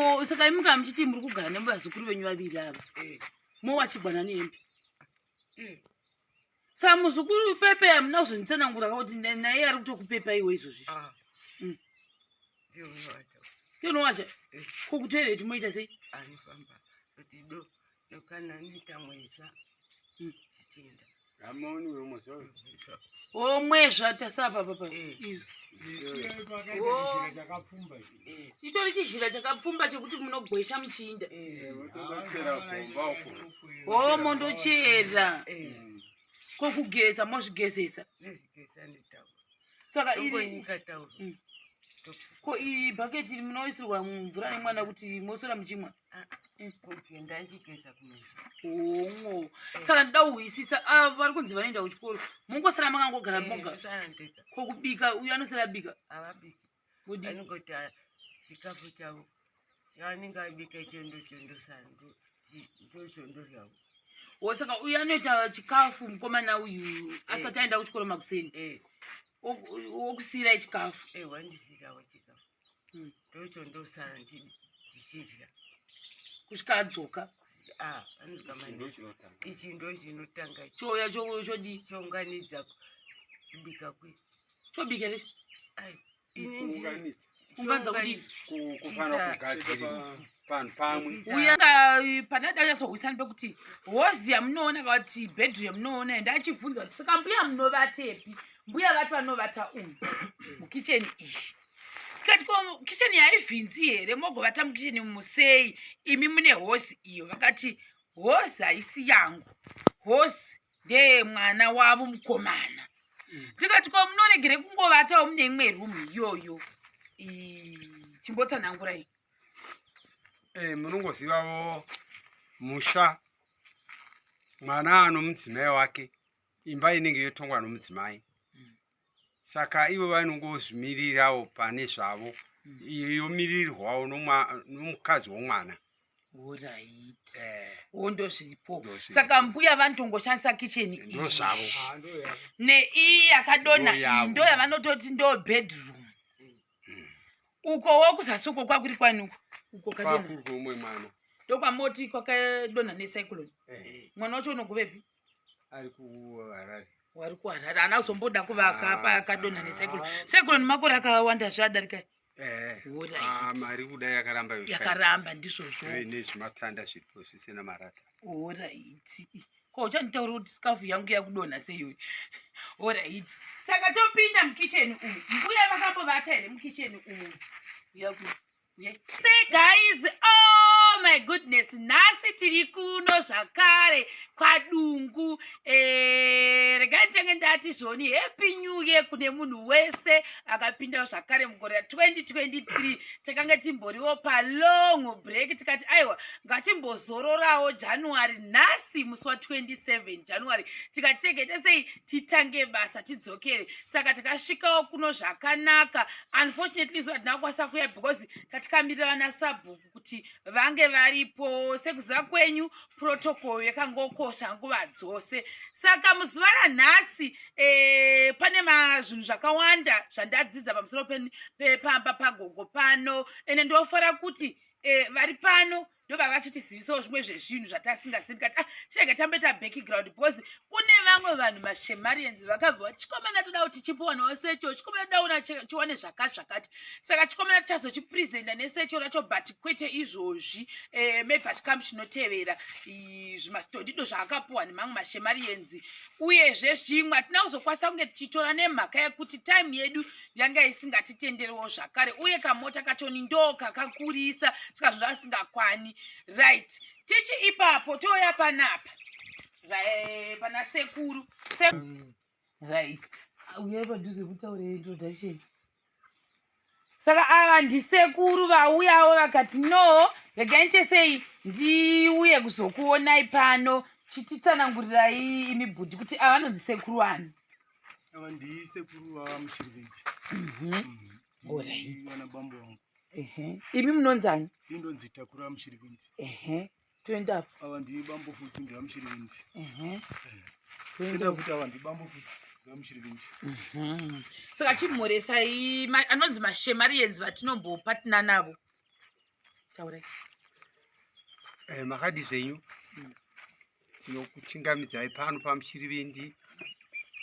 Mo saka imi kana muchiti muri kugara nevazukuru venyu vaviri ava Eh, mowachigwana nehembe eh. Saka muzukuru pepe hamuna kuzonditsanangura ka kuti naye ari kutokupepa iwe izvozvi. Ah. Ndiye unowacha. Ndiye unowacha? Eh. Ko kutoilet moita sei? Anofamba kuti do kana noita mwezva. Chichienda. Amoni wemwezva. O mwezva tasapa papa. Eh. Izvi. Chizhira chakapfumba ichi. Eh. Chitori chizhira chakapfumba chekuti munogwesha muchiinda. Eh. Votochera gomba uko. O mondochera. Eh. Ko kugeza mozvigezesa. Nozvigeza netauro. Saka iri Tongonyika tauro. Ko iyi bhaketi iri munoisirwa mvura nemwana kuti moswera muchimwa? Kugenda ndichigeza kumeso. Hongo. Saka ndida kuhwisisa ava vari kunzi vanoenda kuchikoro. Mungosara makangogara moga. Ndosara ndega. Ko kubika uyu anosara bika. Havabiki. Kudi. Vanongoti ah, chikafu chavo chavanenge vabika icho ndochondosara ndochondoryawo. Wo saka uyu anoita chikafu mukomana uyu asati aenda kuchikoro makuseni. Eh, Wokusiirai chikafu. eh, wandisiirawo chikafu. Ndochondosara ndichidya. Kusvika adzoka. Ah, anodya manheru. Ichi ndochinotanga ichi. Chouya chodii? Chounganidza kubika kwe. Chobika here? Ai, ini ndini- Kuunganidza. Kuunganidza kudii? Kufanira kugadzirisa panhu pamwe. Uye panada anyatsohwisana pekuti hozi yamunoona kana kuti bedroom yamunoona ende achibvunza kuti saka mbuya munovatepi? Mbuya vati vanovata umu mukicheni iyi. Tikati ko kicheni haivhinzi here mogovata mukicheni umu sei imi mune hozi iyo? Vakati hozi haisi yangu, hozi ndeye mwana wavo mukomana. Tikati ko munoregere kungovatawo mune imwe rumu iyoyo? Chimbotsanangurai. Munongozivawo musha mwana anomudzimai wake, imba inenge yotongwa nomudzimai. Saka ivo vanongozvimirirawo pane zvavo, iyo yomiririrwawo nomukadzi womwana. Orit. Eh. Wo ndozviripo. Ndozviripo. Saka mbuya vanotongoshandisa kicheni iyi. Ndozvavo. Ah, ndo yavo. Neiyi yakadonha Ndo yavo. iyi ndo yavanototi ndo bedroom. Ukowo kuzasi uko kwakuri kwani uko? Uko kadonha. Kwakuri kweumwe mwana. Ndokwamoti kwakadonha necyclone. Eh, Mwana wacho unogovepi? Ari kuHarare. Wari kuHarare haana kuzomboda kuvaka Ah, pakadonha ah. necyclone. Cyclone makore akawanda zvadarika. Eh. Alright. Ah, mari kudai yakaramba yoshaya. Yakaramba ndizvozvo. Nezvimatanda zviripo zvisina marata. Orit. Ko uchanditaura kuti sikafu yangu yakudonha seiyoyo? Orit. Saka topinda mukicheni umu. Mbuya vakambovata here mukicheni umu? Uya kuno. Uya. Say guys, oh my goodness, nhasi tiri kuno zvakare kwaDungu. Regai nditenge ndati zvoni happy new year kune munhu wese akapinda zvakare mugore ra2023. Takanga timboriwo palong break, tikati aiwa, ngatimbozororawo January. Nhasi musi wa27 January tikati tegete sei titange basa tidzokere. Saka takasvikawo kuno zvakanaka. Unfortunately so hatina kukwanisa kuuya because tatikamirira vana sabhuku kuti vange varipo. Sekuziva kwenyu, protocol yakangokosha nguva dzose. Saka muzuva ranhasi pane mazvinhu zvakawanda zvandadzidza pamusoro pepamba pagogo pano, ende ndofara kuti vari pano ndobva vachitizivisawo zvimwe zvezvinhu zvatasingazivi. Tikati ah, chirega tamboita background because kune vamwe vanhu mashemarians vakabva vati chikomana toda kuti chimbowanawo secho chikomana toda kuona chiwane zvakati zvakati. Saka chikomana tichazochipresenta nesecho racho, but kwete izvozvi, maybe pachikamu chinotevera. Zvimasitodido zvaakapuwa nemamwe mashemarians uyezve zvimwe hatina kuzokwanisa kunge tichitora nemhaka yekuti time yedu yanga isingatitenderewo zvakare, uye kamota kachoni ndo kakakurisa, saka zvinhu zvasingakwani. Right, tichi ipapo touya panapa pana sekuru. Right, uyai padhuze kutaure introduction. Saka ava ndisekuru vauyawo vakati no, regai nditesei ndiuye kuzokuonai pano. Chititsanangurirai imi bhudhi kuti ava vanonzi sekuru ani? Ava ndisekuru vaMushirivindi. Vana bambo vangu. Ehe. Imi munonzani? Indonzi Takura Mushirivindi. Ehe, toenda apo. Ava ndibambo futi, ndivaMushirivindi. Ehe. Toenda futi, ava ndibambo futi, ndivaMushirivindi. Saka chimhoresai anonzi mashemarians vatinombopatina navo. Taurai. Makadi zvenyu? Tinokuchingamidzai pano paMuchirivindi.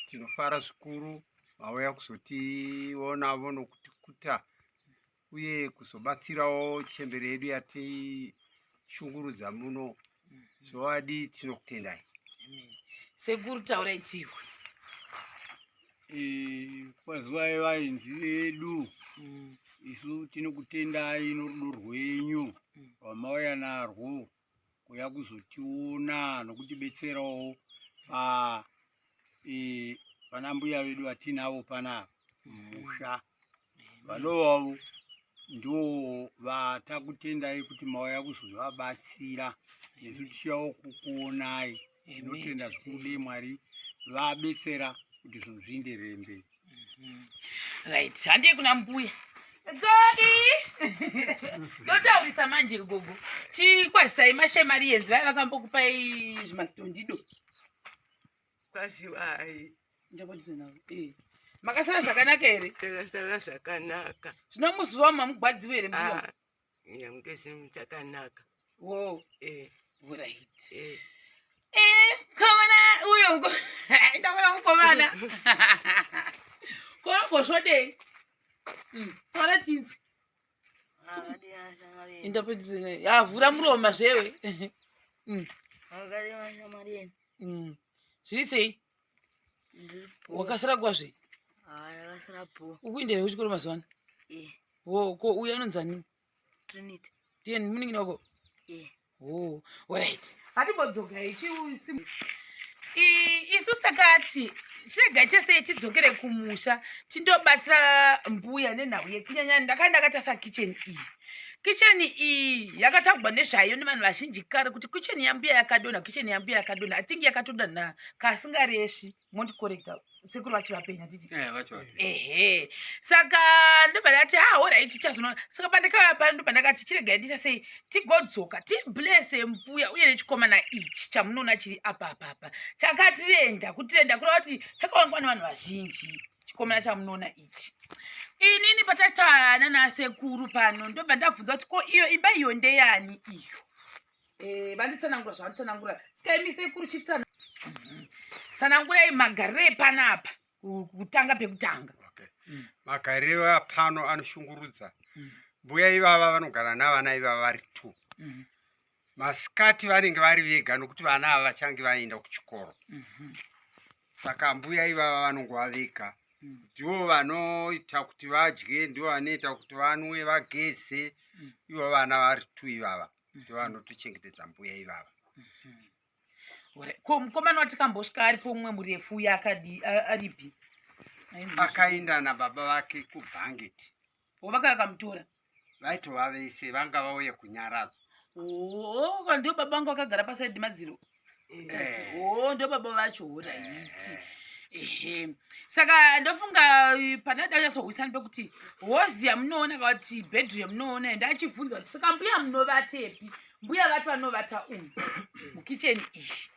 Tinofara zvikuru vauya kuzotionavo nokutikuta uye kuzobatsirawo chembere yedu yatishungurudza muno. Zvowadi tinokutendai. Sekuru, taurai tiwe. Kwazivai vaenzi vedu. Isu tinokutendai norudo rwenyu rwamauya narwo kuya kuzotiona nokutibetserawo pa pana mbuya vedu vatinavo panapa mumusha, vanovavo ndo vatakutendai kuti mauya kuzovabatsira, nesu tichiyawo kukuonai. Tinotenda zvikuru, dei Mwari vabetsera kuti zvinhu zvienderere mberi. Right, handiye kuna mbuya godi ndotaurisa manje. Gogo, chikwazisai maShemarians vaya vakambokupai zvimastondido. Kwaziwai. Ndichakwatiso. Makasara zvakanaka here? Takasara zvakanaka. Zvino muzuva mamugwadziwe here, mbuya? Ah, nyange zvinhu chakanaka. Wo. Eh. Right. Eh. Komana uyo, ndaona mukomana korogosvodei taura tinzwi. Avhura muromo zvewe. Zviri sei? Wakasara kwazve? Ukuendere kuchikoro mazuva ano? Wo, ko uyu anonzani? Ndiani munin'ina wako? Oh, right, hatimbodzoka ichi. Isu takati chiregai chese tidzokere kumusha tindobatsira mbuya nenhau yekunyanya. Ndakanga ndakatarisa kitchen iyi. Kitchen iyi yakatagwa nezvayo nevanhu vazhinji kare kuti kitchen yambuya yakadonha, kitchen yambuya yakadonha. I think yakatodonha kasingareshi, mondikorekta sekuru vachivapenya titi. Vacho. Ehe, saka ndobva ndati, ha, alright, tichazonoona. Saka pandakauya pano, ndobva ndakati chiregai ndiita sei, tigodzoka tiblese mbuya uye nechikomana ichi chamunoona chiri apa apa apa chakatirenda. Kutirenda kureva kuti chakawanikwa nevanhu vazhinji, chikomana chamunoona ichi. Inini patataana nasekuru pano, ndobva ndabvunza kuti ko iyo imba iyo ndeyani iyo? Vanditsanangura zvavanditsanangura. Saka imi sekuru, chitsana tsanangurai magariro epanapa, kutanga pekutanga. Okay. Magariro apano anoshungurudza. Mbuya ivava vanogara navana ivava vari two. Masikati vanenge vari vega nokuti vana ava vachange vaenda kuchikoro. Saka mbuya ivava vanongova vega. Ndivo vanoita kuti vadye, ndivo vanoita kuti vanwe, vageze. Ivo vana vari two ivava ndivo vanotochengetedza mbuya ivava. Alright. Ko mukomana watikambosvika aripo, umwe murefu uyo, akadi aripi? Ainzi Akaenda nababa vake kubhangeti. Vakauya kamutora? Vaitova vese, vanga vauya kunyaradzo. Oh, ndio baba vangu vakagara pasaidi madziro. Eh. Oh, ndio baba vacho. Alright, ehe, saka ndofunga panada kunyatsohwisana pekuti hozi yamunoona kana kuti bedroom yamunoona, ende achibvunza kuti saka mbuya munovatepi? Mbuya vati vanovata umu mukicheni iyi.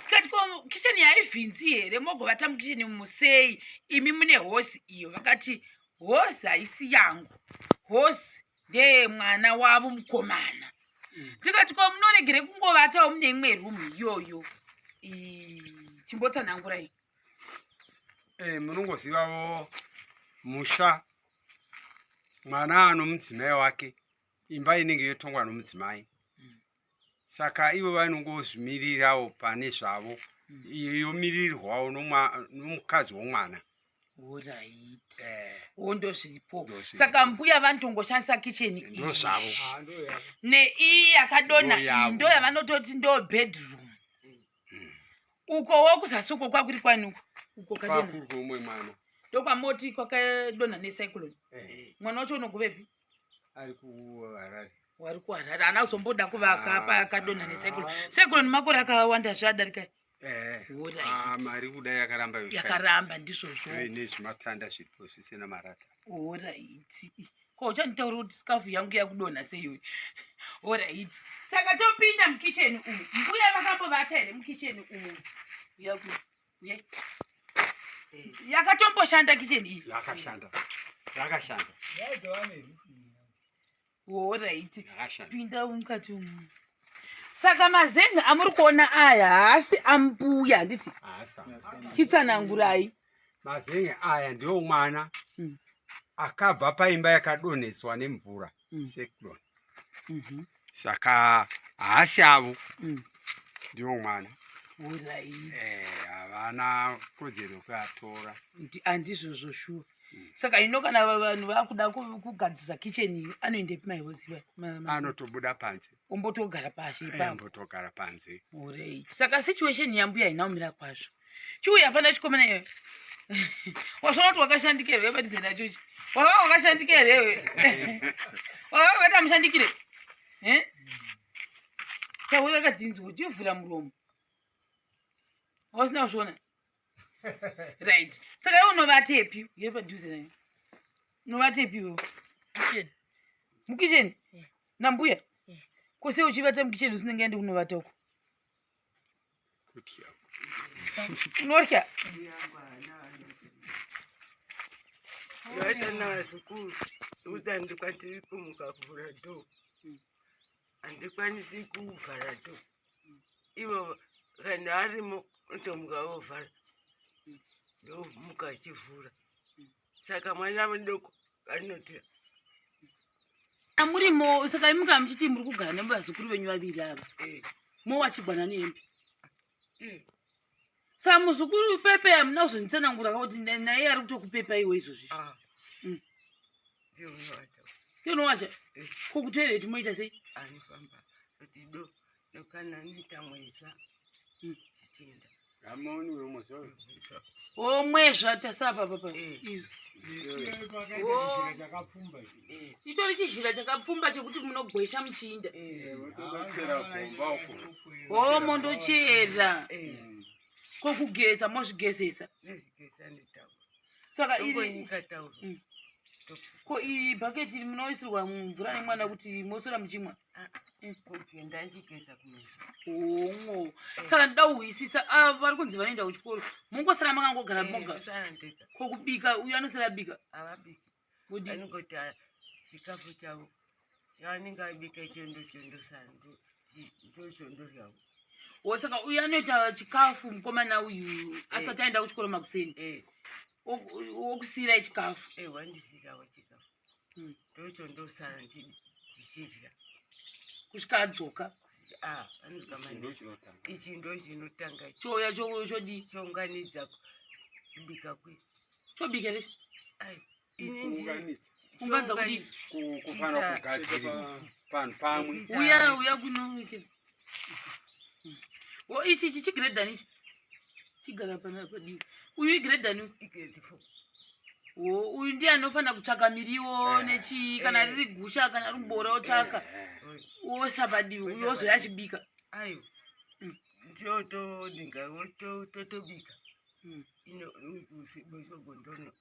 Tikati ko kicheni haivhinzi here? Mogovata mukicheni musei imi mune hozi iyo? Vakati hozi haisi yangu, hozi ndeyemwana wavo mukomana. Tikati ko munoregere kungovatawo mune imwe rumu iyoyo? Chimbotsanangurai. Munongozivawo musha, mwana anomudzimai wake, imba inenge yotongwa nomudzimai. Saka ivo vanongozvimirirawo pane zvavo, iyo yomiririrwawo nomukadzi womwana. Alright, wo, ndozviripo. Saka mbuya vanotongoshandisa kicheni iyi. Ndozvavo. Neiyi yakadonha Ndo yavo. iyi ndo yavanototi ndo bedroom. Ukowo kuzasi uko kwakuri kwani uko? Uko kadonha. Kwakuri kwomumwe mwana. Ndokwamoti kwakadonha necyclone? Mwana wacho unogovepi? Ari kuHarare. Wari kuHarare, haana kuzomboda kuvaka Ah, pakadonha ah. necyclone. Cyclone makore akawanda zvadarika. Alright. Ah, mari kudai yakaramba yoshaya. Yakaramba, ndizvozvo. Nezvimatanda zviripo zvisina marata. Alright, ko uchanditaura kuti scarf yangu yakudonha seiyoyo? Alright, saka topinda mukicheni umu. Mbuya vakambovata here mukicheni umu? Uya, yakatomboshanda kicheni iyi? Yakashanda, yakashanda. Alright. Pinda mukati umu. Saka mazen'e amuri kuona aya haasi ambuya handiti? Chitsanangurai. Mazen'e aya ndiwo mwana akabva paimba yakadonheswa nemvura cyclone. Saka haasi avo. Ndiwo mwana. Alright. Havana kodzero yekuatora. Handizvozvo shuwa. Saka ino kana vanhu vakuda kugadzisa kitchen iyi anoendepi maivoziva? Anotobuda panze. Ombotogara pashi ipapo. Ombotogara panze. Alright. Saka situation yambuya haina kumira kwazvo. Chiuya hapana chikomana iwe. Wazvona kuti wakashandika here padhuze nacho ichi? Waka wakashandika here iwe? Waka wakaita mushandikire? Eh? Taura yakadzinzwa, chivhura muromo. Wasina kuzviona? Right. Saka iwe unovatepi? Uye padhuze naye. Unovatepi iwe? Kitchen. Mukitchen? Yeah. Nambuya? Yeah. Kose uchivata mukitchen usinenge ende kunovata uko? Kutya. Unotya? Ndaita navazukuru nekuti handikwanisi kumuka kuvhura dhoo, handikwanisi kuvhara dhoo. Ivo kana arimo unotomuka vovhara, ndomuka achivhura. Saka mwana mudoko anoti Murimo saka imi kana muchiti muri kugara nevazukuru venyu vaviri ava mowachigwana nehembe. Saka muzukuru Pepe hamuna kuzonditsanangura kuti naye ari kutokupepa iwe izvozvi. Ndiye unowacha. Ndiye unowacha? Eh. Ko kutoilet moita sei? Anofamba kuti do nokana noita mwezva chichienda. Ramoni wemwezva. Omwezva tasapa papa. Izvi. Chijira chakapfumba ichi. Chitori chizhira chakapfumba chekuti munogwesha muchiinda. Votochera gomba uko. O mondochera. Ko kugeza mozvigezesa. Ndozvigeza netauro. Saka iri Tongonyika tauro. Ko iyi bhaketi munoisirwa mvura nemwana kuti moswera muchimwa? Kugenda ndichigeza kumeso. Omwo. Saka ndoda kuhwisisa ava vari kunzi vanoenda kuchikoro. Mungosara makangogara moga. Ndosara ndega. Ko kubika uyu anosara abika? Havabiki. Kudii? Vanongoti chikafu chavo chavanenge vabika icho ndochondosara ndochondoryawo. O saka uyu anoita chikafu mukomana uyu asati aenda kuchikoro makuseni. Wokusiyirai chikafu. Wandisiirawo chikafu. Ndochondosara ndichidya. Kusvika adzoka. Anodzoka manje. Ichi ndochinotanga ichi. Chouya chodii? Chounganidza kubika kwe. Chobika here? Ai, ini ndini. Kuunganidza. Kuunganidza kudii? Kufanira kugadzirisa panhu pamwe. Uya, uya kuno weke. O ichi ichi chigredhani ichi. Chigara pana padivi. Uyu igredhani uyu? Igrade 4. O uyu ndiye anofanira kutsvaka miriwo nechi kana riri gusha kana riri bora otsvaka. Oisa padivi uyu ozoya achibika. Aiwa. Ndotoninga totobika. Ino usibosogondono.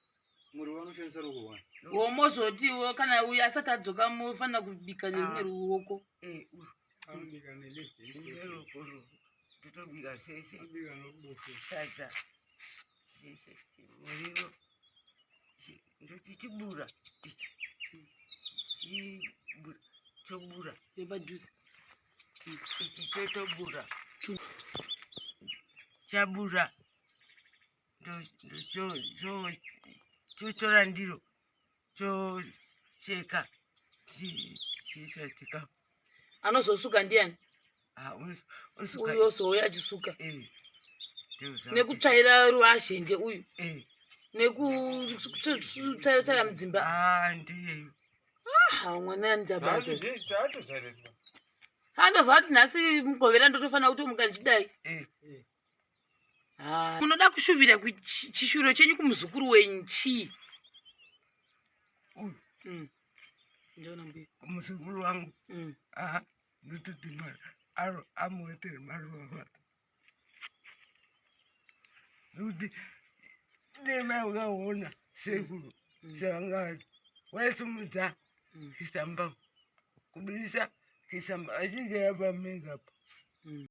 Muriwo vanoshandisa ruoko rwani. O mozotiwo kana uyu asati adzoka mofanira kubika nerumwe ruoko. Uru. Anobika neleft hand. Neruoko ruru. Ndotobika sese. Anobika noruboshwe. Sadza. Sese. Muriwo. Ndoti chibura. Ichi. Chibura. Chobura. Yepadhuze. Ichi chotobura. Chabura. Chotora ndiro. Chocheka. Chiisa chikafu. Anozosuka ndiani? Unosuka. Uyu ozouya achisuka. Nekutsvaira ruvazhe uyu. Nekutsvaira mudzimba. Ndiye. Mwana anoita basa. Saka kuti nhasi mugovera ndotofanira kutomuka ndichidai. Munoda kushuvira chishuviro chenyu kumuzukuru wenyu chii? Uyu. Ndiona mbuya. Muzukuru wangu. Ndototi aro amuwetere maruva. Nekuti dai ukaona sekuru sevanga waisimudza chisamba kubudisa chisamba achinge yapa makeup.